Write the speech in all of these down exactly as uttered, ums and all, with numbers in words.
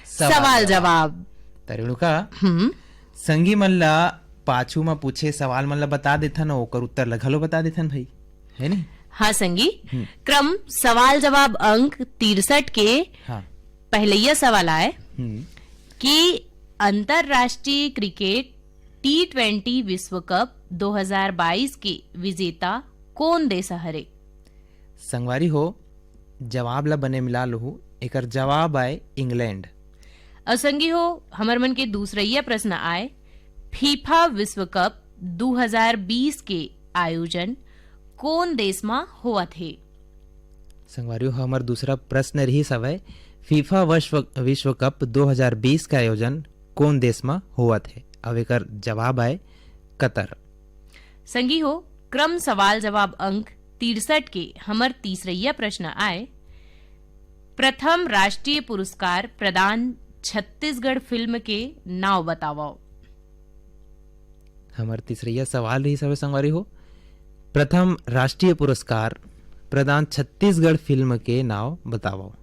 सवाल जवाब। त रेणुका, हम्म। संगी मन ला पाछू म पूछे सवाल मन ला बता देथन, ओकर उत्तर ला घलो बता देथन भाई, है नी? हाँ संगी, हम्म। क्रम सवाल जवाब अंक तिरसठ के हाँ। पहलैया सवाल आय हम्म। कि अंतर्राष्ट्रीय क्रिकेट टी ट्वेंटी विश्व कप दो हज़ार बाईस के विजेता कोन देश हरे? संगवारी हो, जवाब ला बने मिला लूहू, एकर जवाब आय इंग्लैंड। अउ संगी हो, हमर मन के दूसरइया प्रश्न आय, फीफा विश्व कप दू हजार बीस के आयोजन कोन देश म होवत हे? संगवारी हो, हमर दूसरा प्रश्न रिहिस हवय, फीफा विश्व, विश्व कप दो हज़ार बीस के आयोजन कोन देश म होवत हे? अब एकर जवाब आय कतर। संगी हो, क्रम सवाल जवाब अंक तिरसठ के हमर तीसरइया प्रश्न आय, प्रथम राष्ट्रीय पुरस्कार प्रदान छत्तीसगढ़ फिल्म के नाव बतावव। हमर तीसरइया सवाल रिहिस हवय संगवारी हो, प्रथम राष्ट्रीय पुरस्कार प्रदान छत्तीसगढ़ फिल्म के नाव बतावव।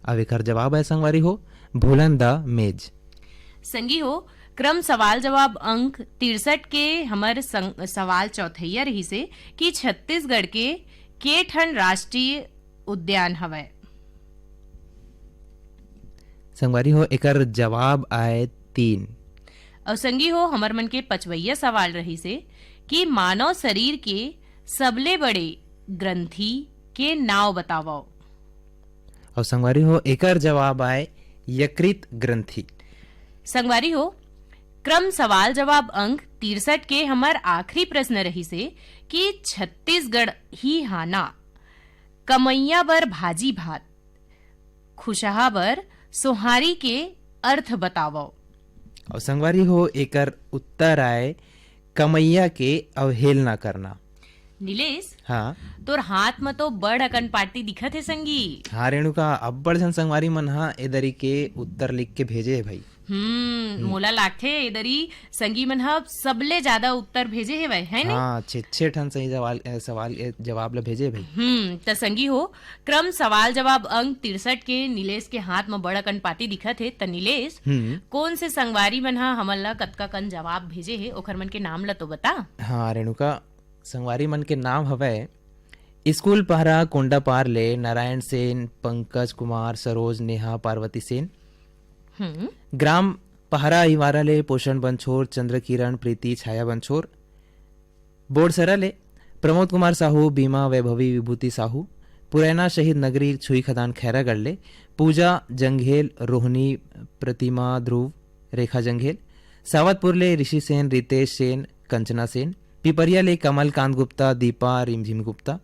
अब एकर जवाब आय संगवारी हो, भूलन द मेज। संगी हो, क्रम सवाल जवाब अंक तिरसठ के हमर संग, सवाल चौथैया रहिसे कि छत्तीसगढ़ के के ठन राष्ट्रीय उद्यान हवय? संगवारी हो, एकर जवाब आय तीन। अउ संगी हो, हमर मन के पचवैया सवाल रहिसे कि मानव शरीर के सबले बड़े ग्रंथि के नाव बतावव। अउ संगवारी हो, एकर जवाब आय यकृत ग्रंथि। संगवारी हो, क्रम सवाल जवाब अंक तिरसठ के हमर आखिरी प्रश्न रहिसे कि छत्तीसगढ़ ही हाना, कमैया बर भाजी भात, खुशहा बर सोहारी के अर्थ बतावव। अउ संगवारी हो, एकर उत्तर आय कमैया के अवहेलना करना। नीलेश, हाँ। तोर हाथ म तो बड़ अकन पाती दिखत हे संगी। हाँ रेणुका, अब्बड़ झन संगवारी मन ह ए दरी के उत्तर लिख के भेजे हे भाई। हम्म, हम्म। मोला लागथे ए दरी संगी मन ह सबले ज्यादा उत्तर भेजे हेवय, है नी? हाँ, छे, छे ठन सही सवाल, ए, सवाल, ए, जवाब ल भेजे हे भाई। हम्म, त संगी हो, क्रम सवाल जवाब अंक तिरसठ के नीलेश के हाथ म बड़ अकन पाती दिखत हे। त नीलेश, हम्म। कोन से संगवारी मन ह हमन ल कतका कन जवाब भेजे हे, ओखर मन के नाम ल तो बता। हाँ रेणुका, संगवारी मन के नाम हवय स्कूल पहरा कोंडापार ले नारायण सेन, पंकज कुमार, सरोज, नेहा, पार्वती सेन। हम्म। ग्राम पहरा अहिवारा ले पोषण बंछोर, चंद्रकिरण, प्रीति, छाया बंछोर। बोड़सरा ले प्रमोद कुमार साहू, बीमा, वैभवी, विभूति साहू। पुरैना शहीद नगरी छुई खदान खैरागढ़ ले पूजा जंघेल, रोहनी, प्रतिमा, ध्रुव, रेखा जंघेल। सावतपुर ले ऋषि सेन, रितेश सेन, कंचना सेन। पिपरिया ले कमलकांत गुप्ता, दीपा, रिमझिम गुप्ता।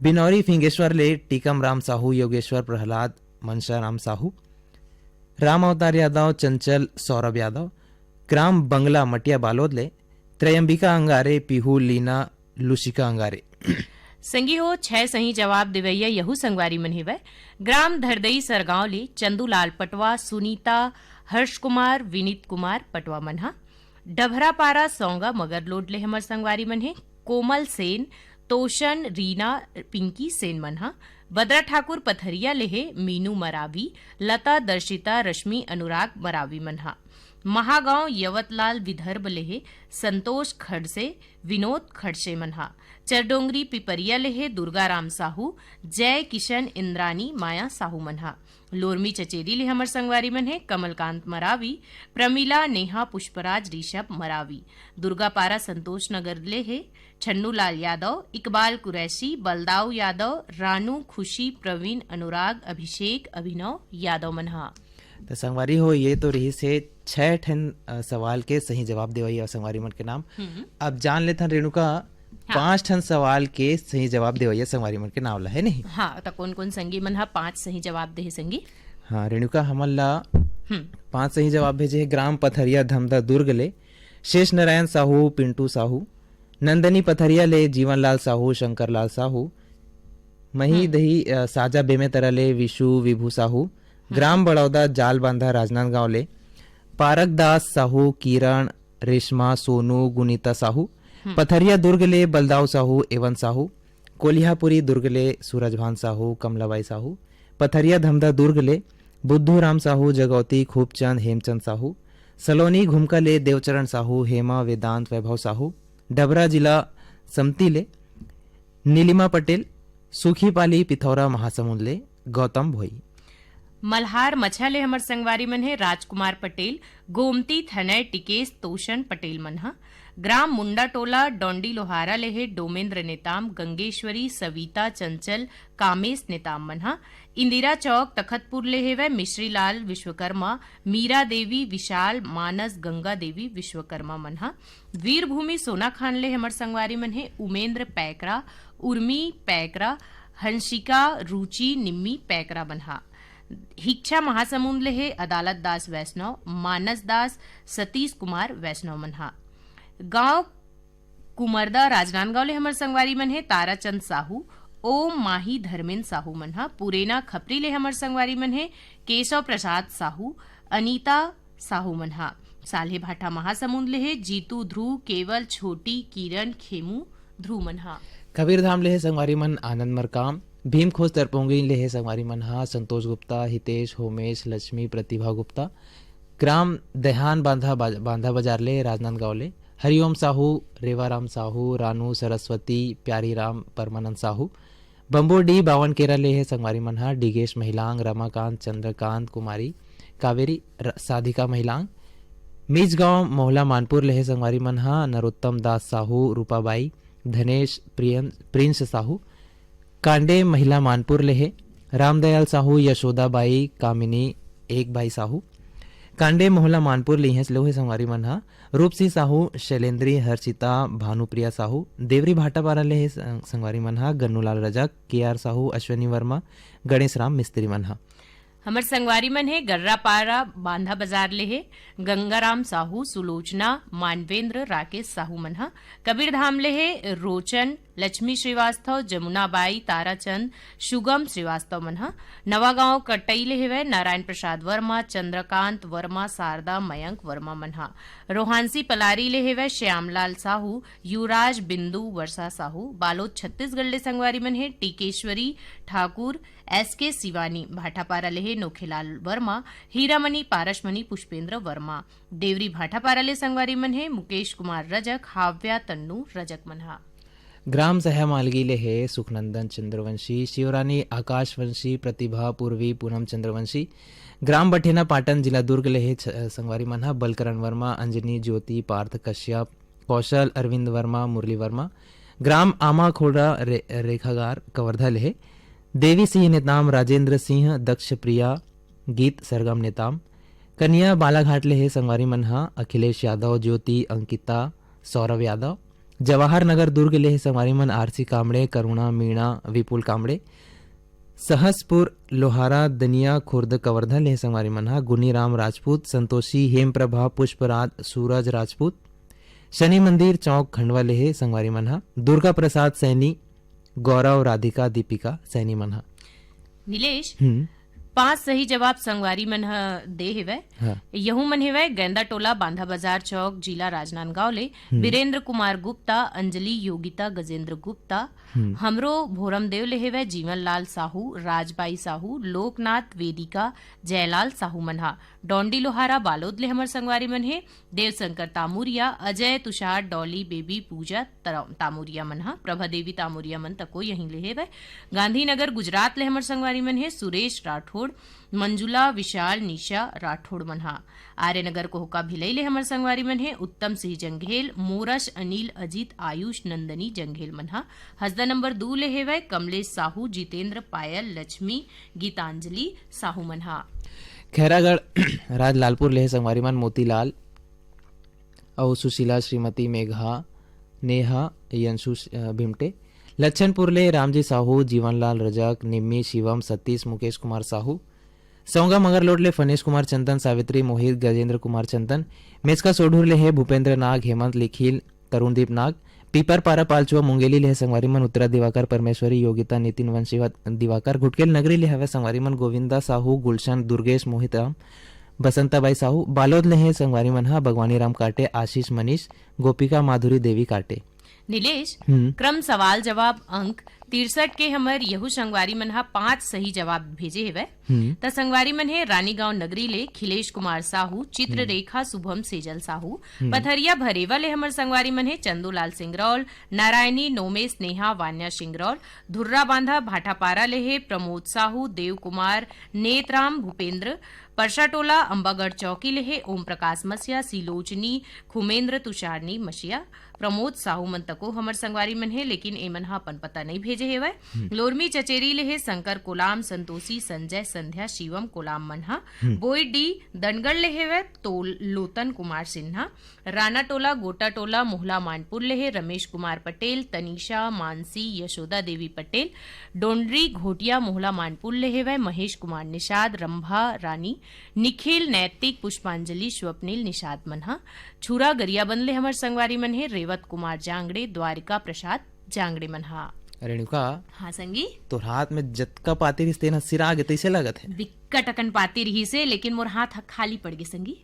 बिनौरी फिंगेश्वर ले टीकम राम साहू, योगेश्वर प्रहलाद, मनसा राम साहू। राम अवतार यादव, चंचल, सौरभ यादव। ग्राम बंगला मटिया बालोद ले त्रयंबिका अंगारे, पीहू, लीना, लुशिका अंगारे। संगी हो, छह सही जवाब देवैया यहू संगवारी मन हेवय। ग्राम धरदई सरगांव ले चंदूलाल पटवा, सुनीता, हर्ष कुमार, विनीत कुमार पटवा मन ह। डभरापारा सौंगा मगरलोड ले हमर संगवारी मन हे। कोमल सेन, तोशन, रीना, पिंकी सेन मन ह। बदरा ठाकुर पथरिया ले हे मीनू मरावी, लता, दर्शिता, रश्मि, अनुराग मरावी मन ह। महागांव यवतलाल विदर्भ ले हे संतोष खड़से, विनोद खड़से मन ह। चरडोंगरी पिपरिया ले हे दुर्गा राम साहू, जय किशन, इंद्रानी, माया साहू मन ह। लोरमी चचेरी ले हमर संगवारी मन हे कमलकांत मरावी, प्रमिला, नेहा, पुष्पराज, ऋषभ मरावी। दुर्गापारा संतोष नगर ले हे छन्नूलाल यादव, इकबाल कुरैशी, बलदाऊ यादव, रानू, खुशी, प्रवीण, अनुराग, अभिषेक, अभिनव यादव मन ह। त संगवारी हो, ये तो रिहिस हे छह ठन, अ, सवाल के सही जवाब देवइया संगवारी मन के नाम। हम्म। अब जान लेथन रेणुका, हाँ। पांच ठन सवाल के सही जवाब देवइया संगवारी मन के नाम ला, है नहीं? हाँ, त कोन कोन संगी मन ह पांच सही जवाब दे हे संगी? हाँ रेणुका, हमन ला हम्म। पांच सही जवाब भेजे हे ग्राम पथरिया धमधा दुर्ग ले शेष नारायण साहू, पिंटू साहू, नंदनी पथरिया ले जीवनलाल साहू, शंकरलाल साहू, मही हम्म। दही, अ, साजा बेमेतरा ले विशु, विभू साहू, हम्म। ग्राम बड़ौदा, जालबांधा, राजनांदगांव ले पारक दास साहू, किरण, रेशमा, सोनू, गुनीता साहू, हम्म। पथरिया दुर्ग ले बलदाऊ साहू, एवन साहू, कोलिहापुरी दुर्ग ले सूरजभान साहू, कमलाबाई साहू, पथरिया धमधा दुर्ग ले बुद्धू राम साहू, जगौती खूबचंद, हेमचंद साहू, सलोनी घुमका ले देवचरण साहू, हेमा, वेदांत, वैभव साहू, डबरा जिला समती ले नीलिमा पटेल, सुखी पाली पिथौरा महासमुंद ले गौतम भोई। मल्हार मछा ले हमर संगवारी मन हे राजकुमार पटेल, गोमती थनय टिकेश तोषण पटेल मन ह। ग्राम मुंडा टोला डोंडी लोहारा ले हे डोमेंद्र नेताम, गंगेश्वरी, सविता, चंचल, कामेश नेताम मन ह। इंदिरा चौक तखतपुर ले हेवय मिश्रीलाल विश्वकर्मा, मीरा देवी, विशाल, मानस, गंगा देवी विश्वकर्मा मन ह। वीरभूमि सोनाखान ले हमर संगवारी मन हे उमेंद्र पैकरा, उर्मी पैकरा, हंसिका, रुचि, निम्मी पैकरा मन ह। हिक्छा महासमुंद ले हे अदालत दास वैष्णव, मानस दास, सतीश कुमार वैष्णव मन ह। गांव कुमरदा राजनांदगांव ले हमर संगवारी मन हे ताराचंद साहू, ओम माही धर्मेन साहू मन ह। पुरेना खपरी ले हमर संगवारी मन हे केशव प्रसाद साहू, अनीता साहू मन ह। साल्हेभाटा महासमुंद ले हे जीतू ध्रुव, केवल, छोटी, किरण, खेमू ध्रुव मन ह। कबीरधाम ले हे संगवारी मन आनंद मरकाम, भीमखोज तरपोंगी ले हे संगवारी मन ह संतोष गुप्ता, हितेश, होमेश, लक्ष्मी, प्रतिभा गुप्ता। ग्राम दहान बांधा बाज-, बांधा बाजार ले राजनांदगांव ले हरिओम साहू, रेवाराम साहू, रानू, सरस्वती, प्यारीराम, परमानंद साहू। बम्बोडी बावन केरा ले हे संगवारी मन ह डिगेश महिलांग, रमाकांत, चंद्रकांत, कुमारी, कावेरी, र-, साधिका महिलांग। मीजगांव मोहला मानपुर ले हे संगवारी मन ह नरोत्तम दास साहू, रूपाबाई, धनेश, प्रियन-, प्रिंस साहू। कांडे महिला मानपुर ले हे रामदयाल साहू, यशोदा बाई, कामिनी, एक बाई साहू। कांडे मोहला मानपुर ले इहें ले हे संगवारी मन ह रूपसी साहू, शैलेंद्री, हर्षिता, भानुप्रिया साहू। देवरी भाटापारा ले हे सं-, संगवारी मन ह गन्नूलाल रजक, के आर साहू, अश्विनी वर्मा, गणेश राम मिस्त्री मन ह। हमर संगवारी मन हे गर्रापारा बांधा बाजार ले हे गंगाराम साहू, सुलोचना, मानवेंद्र, राकेश साहू मन ह। कबीरधाम ले हे रोचन, लक्ष्मी श्रीवास्तव, जमुना बाई, ताराचंद, शुगम श्रीवास्तव मन ह। नवागांव कटई ले हेवय नारायण प्रसाद वर्मा, चंद्रकांत वर्मा, शारदा, मयंक वर्मा मन ह। रोहांसी पलारी ले हेवय श्यामलाल साहू, युवराज, बिंदु, वर्षा साहू। बालोद छत्तीसगढ़ ले संगवारी मन हे टीकेश्वरी ठाकुर, एस के शिवानी। भाटापारा ले हे नोखेलाल वर्मा, हीरामणि, पारसमणि, पुष्पेंद्र वर्मा। देवरी भाटापारा ले संगवारी मन हे मुकेश कुमार रजक, हाव्या, तन्नू रजक मन ह। ग्राम सह्यामालगी ले हे सुखनंदन चंद्रवंशी, शिवरानी आकाशवंशी, प्रतिभा, पूर्वी, पूनम चंद्रवंशी। ग्राम बठेना पाटन, जिला दुर्ग ले हे छ-, संगवारी मन ह बलकरण वर्मा, अंजनी, ज्योति, पार्थ कश्यप, कौशल, अरविंद वर्मा, मुरली वर्मा। ग्राम आमा खोड़ा रे-, रेखागार कवर्धा ले हे देवी सिंह नेताम, राजेंद्र सिंह, दक्ष प्रिया, गीत सरगम नेताम। कनिया बालाघाट ले हे संगवारी मन ह अखिलेश यादव, ज्योति, अंकिता, सौरभ यादव। जवाहर नगर दुर्ग ले हे संगवारी मन आरसी कामड़े, करुणा, मीणा, विपुल कामड़े। सहसपुर लोहारा दनिया खुर्द कवर्धा ले हे संगवारी मन ह गुनीराम राजपूत, संतोषी, हेमप्रभा, पुष्पराज, सूरज राजपूत। शनि मंदिर चौक खंडवा ले हे संगवारी मन ह दुर्गा प्रसाद सैनी, गौरव, राधिका, दीपिका सैनी मन ह। नीलेश, हम्म। पांच सही जवाब संगवारी मन ह दे हेवय। हाँ। यहू मन हेवय, गेंदा टोला, बांधा बाजार चौक, जिला राजनांदगांव ले हम्म। वीरेंद्र कुमार गुप्ता, अंजलि, योगिता, गजेंद्र गुप्ता, हम्म। हमरो भोरमदेव ले हेवय, जीवन लाल साहू, राजबाई साहू, लोकनाथ, वेदिका, जयलाल साहू मन ह। डोंडी लोहारा बालोद ले हमर संगवारी मन हे, देवशंकर तामुरिया, अजय, तुषार, डॉली, बेबी, पूजा, तर-, तामुरिया मन ह। प्रभा देवी तामुरिया मन तको यहीं ले हेवय। गांधीनगर गुजरात ले हमर संगवारी मन हे सुरेश राठौड़, मंजुला, विशाल, निशा राठौड़ मन ह। आर्यनगर कोहका भिलई ले हमर संगवारी मन हे उत्तम सिंह जंघेल, मोरश, अनिल, अजीत, आयुष, नंदनी जंघेल मन ह। हसदा नंबर दू ले हेवय कमलेश साहू, जितेंद्र, पायल, लक्ष्मी, गीतांजलि साहू मन ह। खैरागढ़ राजलालपुर ले हे संगवारी मन मोतीलाल अउ सुशीला, श्रीमती, मेघा, नेहा, यंशु, अ, भिमटे। लच्छनपुर ले रामजी साहू, जीवनलाल रजक, निम्मी, शिवम, सतीश, मुकेश कुमार साहू। सौंगा मगरलोड ले फणीश कुमार चंदन, सावित्री, मोहित, गजेंद्र कुमार चंदन। मेचका सोढुर ले हे भूपेंद्र नाग, हेमंत, निखिल, तरुणदीप नाग। पीपर पारा पालचुआ मुंगेली ले हे संगवारी मन उत्तरा दिवाकर, परमेश्वरी, योगिता, नितिन, वंशिवा दिवाकर। घुटकेल नगरी ले हवय संगवारी मन गोविंदा साहू, गुलशन, दुर्गेश, मोहित राम, बसंताबाई साहू। बालोद ले हे संगवारी मन ह भगवानी राम काटे, आशीष, मनीष, गोपिका, माधुरी देवी काटे। नीलेश, हम्म। क्रम सवाल जवाब अंक तिरसठ के हमर यहू संगवारी मन ह पांच सही जवाब भेजे हेवय। हम्म। त संगवारी मन हे रानीगांव नगरी ले खिलेश कुमार साहू, चित्ररेखा, शुभम, सेजल साहू। हम्म। पथरिया भरेवा ले हमर संगवारी मन हे चंदूलाल सिंगरौल, नारायणी, नोमेश, नेहा, वान्या सिंगरौल। धुर्रा बांधा भाटापारा ले हे प्रमोद साहू, देव कुमार, नेतराम, भूपेंद्र। परसा टोला अम्बागढ़ चौकी ले हे ओम प्रकाश मसिया, सिलोचनी, खुमेंद्र, तुषारनी मसिया, प्रमोद साहू मन तको हमर संगवारी मन हे, लेकिन एमन ह अपन पता नइ भेजे हेवय। हम्म। लोरमी चचेरी ले हे शंकर कोलाम, संतोषी, संजय, संध्या, शिवम कोलाम मन ह। हम्म। बोईडी दनगढ़ ले हेवय तो लोतन कुमार सिन्हा। राना टोला, गोटा टोला, मोहला मानपुर ले हे रमेश कुमार पटेल, तनीषा, मानसी, यशोदा देवी पटेल। डोंडरी घोटिया, मोहला मानपुर ले हेवय महेश कुमार निषाद, रंभा रानी, निखिल, नैतिक, पुष्पांजलि, स्वप्निल, निषाद मन ह। छुरा गरियाबंद ले हमर संगवारी मन हे रेवत कुमार जांगड़े, द्वारिका प्रसाद जांगड़े मन ह। रेणुका, हाँ संगी। तोर हाथ में जतका पाती रिहिस तेन ह सिरा गे तइसे लगत हे। बिक्कट अकन पाती रिहिस हे, लेकिन मोर हाथ ह खाली पड़ गे संगी।